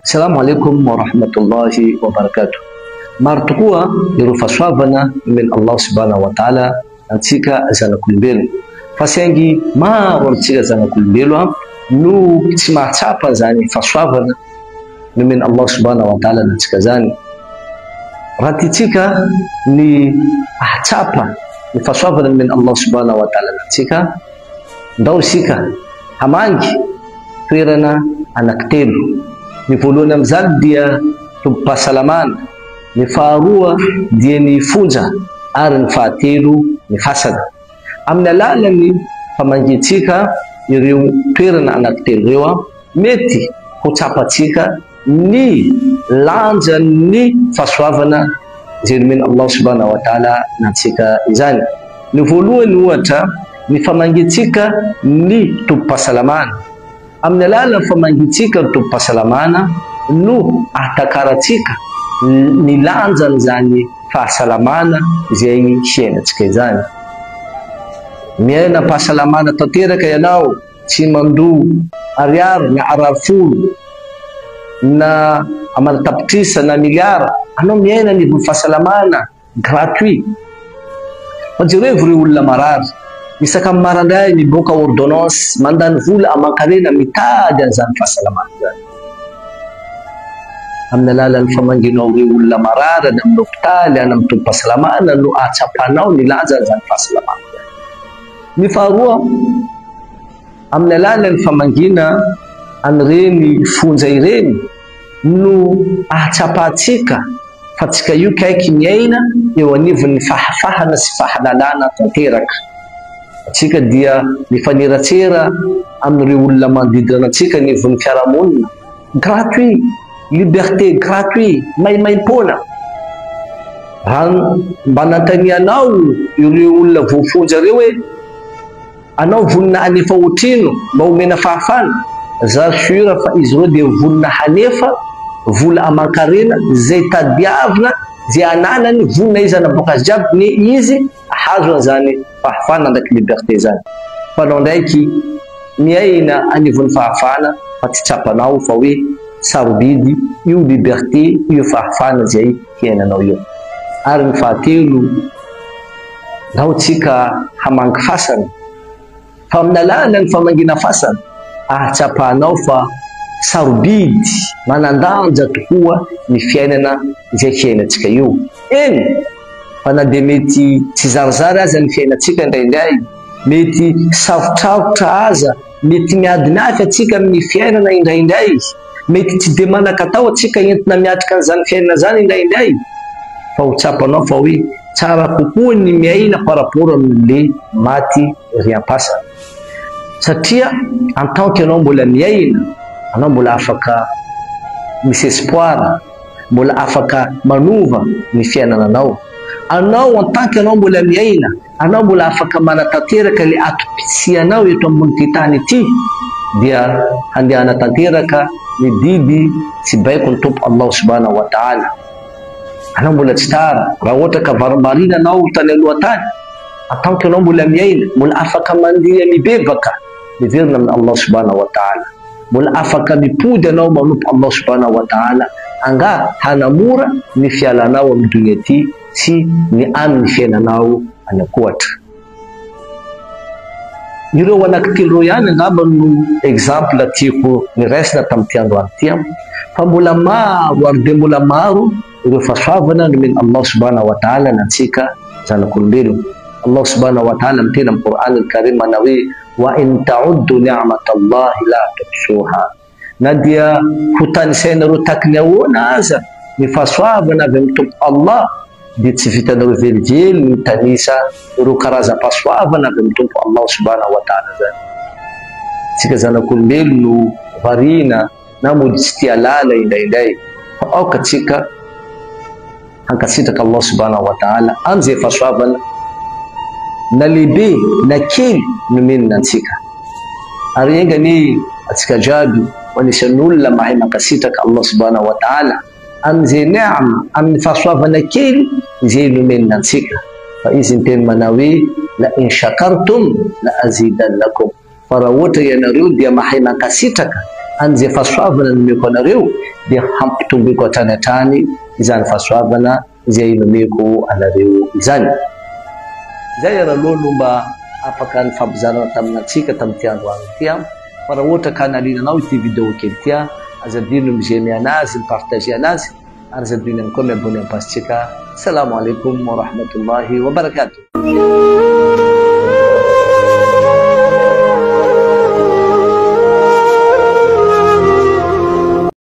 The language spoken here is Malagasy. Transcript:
Assalamu alaikum wa rahmatullahi wa barakatuh. Maro tokoa ireo fahasoavana nomen'i Allah subhanahu wa ta'ala antsika zanak'olombelona. Fa saingy maro amintsika zanak'olombelo no tsy mahatsapa izany fahasoavana nomen'i Allah subhanahu wa ta'ala antsika izany. Raha tiantsika ny hahatsapa ny fahasoavana nomen'i Allah subhanahu wa ta'ala antsika, ndao isika hamangy toerana anankitelo. Ny voalohany amin'izany dia tobim-pahasalamana, ny faharoa dia ny fonja ary ny fahatelo ny fasana. Amin'ny alalan'ny famangiantsika ireo toerana anankitelo ireo, mety ho tsapantsika ny lanjan'ny fahasoavana izay nomen'i Allah subhanahu wa ta'ala antsika izany. Ny voalohany ohatra, ny famangiantsika ny tobim-pahasalamana. Amin'ny alalan'ny famangiantsika ny tobim-pahasalamana no ahatakarantsika ny lanjan'izany fahasalamana izay hiainantsika izany. Miaina am-pahasalamana tanteraka ianao, tsy mandoa ariary na ariary folo na amana tapitrisa na miliara, anao miaina anivon'ny fahasalamana gratuit. Fa jerevo ireo olona marary, isaka amin'ny marandray miboaka ordonnance, mandany vola aman-karena mitady an'izany fahasalamana izany. Amin'ny alalan'ny famangianao ireo olona marary any amin'ny hopitaly, any amin'ny tobim-pahasalamana no ahatsapanao ny lanjan'izany fahasalamana izany. Ny faharoa, amin'ny alalan'ny famangiana an'ireny fonja ireny no ahatsapantsika fa tsika io kaiky miaina eo anivon'ny fahafahana sy fahalalana tanteraka. Atsika dia mifaneratsera amin'ireo olona manodidina antsika anivon'ny fiarahamonina. Gratuit, liberté gratuit, maimaimpoana. Raha mba nantanianao ireo olona voafonja ireo hoe anao vonona hanefa otrino mba homena fahafana, za sûr fa izy ireo dia vonona hanefa vola aman-karena izay tadiavina, izay ananany, vonona izy hanaboaka azy jiaby, ny izy ahazo an'izany fahafahana ndraiky liberté izany. Fa anao ndraiky miaina anivon'ny fahafahana fa tsy tsapanao fa hoe sarobidy io liberté io fahafahana izay hiainanao io. Ary ny fahatelo, ndao tsika hamangy fasana. Fa amin'ny alalan'ny famangiana fasana, ahatsapanao fa sarobidy, manan-danja tokoa ny fiainana izay hiainantsika io. Eny, fa na dia mety tsy zarizary aza ny fiainantsika indraindray, mety sarotrarotra aza, mety miady mafy antsika amin'ny fiainana indraindray, mety tsy dia manan-katao antsika entina miatrika an'izany fiainana izany indraindray, fa ho tsapanao fa hoe tsara kokoa ny miaina par rapport amin'le maty ery am-pasana. Satria en tant que ianao mbola miaina, anao mbola afaka misy espoir, mbola afaka manova ny fiainananao. Anao en tant que ianao mbola miaina, anao mbola afaka manatanteraka ilay atom-pisianao eto ambonin'ity tany ity, dia handeha hanatanteraka ny didy sy baikon'ny Tompo Allah subhanahu wa ta'ala. Anao mbola tsy tara, raha ohatra ka varimbariana anao tany aloha tany, en tant que anao mbola miaina, mbola afaka mandeha mibebaka, miverina amin'i Allah subhanahu wa ta'ala. Mbola afaka mipody anao manompo Allah subhanahu wa ta'ala, angaha hanamora ny fialanao amin'ny donia ity sy ny amin'ny fiainanao any ankoatra. Ireo anankitelo ireo ihany angamba no exemple tiako niraisina tamin'ity androany ity an, fa mbola maro ary dia mbola maro ireo fahasoavana nomen'i Allah subhanahu wa ta'ala antsika zanak'olombelona. Allah subhanahu wa ta'ala miteny amin'ny Qur'an al-Karim manao hoe, Wa in ta'uddu ni'matallahi la tuhsuha. Na dia ho tanisainareo taky ny ahoana aza ny fahasoavana avy amin'ny Tompo Allah dia tsy vitanareo velively ny mitanisa ireo karazam-pahasoavana avy amin'ny Tompo Allah subhanahu wa ta'ala izany. Isika zanak'olombelo no variana na mody tsy tia lala indraindray fa aoka tsika hankasitraka Allah subhanahu wa ta'ala amin'izay fahasoavana na lehibe na kely nomeny antsika. Ary enga anie antsika jiaby ho anisan'ny olona mahay mankasitraka Allah subhanahu wa ta'ala amin'izay ni'ma, amin'ny fahasoavana kely izay nomeny antsika. Fa Izy niteny manao hoe, La in shakartum la azidannakum. Fa raha ohatra ianareo dia mahay mankasitraka an'izay fahasoavana nomeko anareo dia hampitomboiko hatrany hatrany izany fahasoavana izay nomeko anareo izany. Izay ary aloha no mba afaka nifampizarana taminantsika tamin'ity androany ity an! Fa raha ohatra ka nahaliana anao ity video kely ity an, aza adino ny mi-j'aime anazy, mi-partager anazy, ary aza adino ihany koa mi-abonner amin'ny page-tsika. Salamo alaikum wa rahmatullahi wa barakatuh.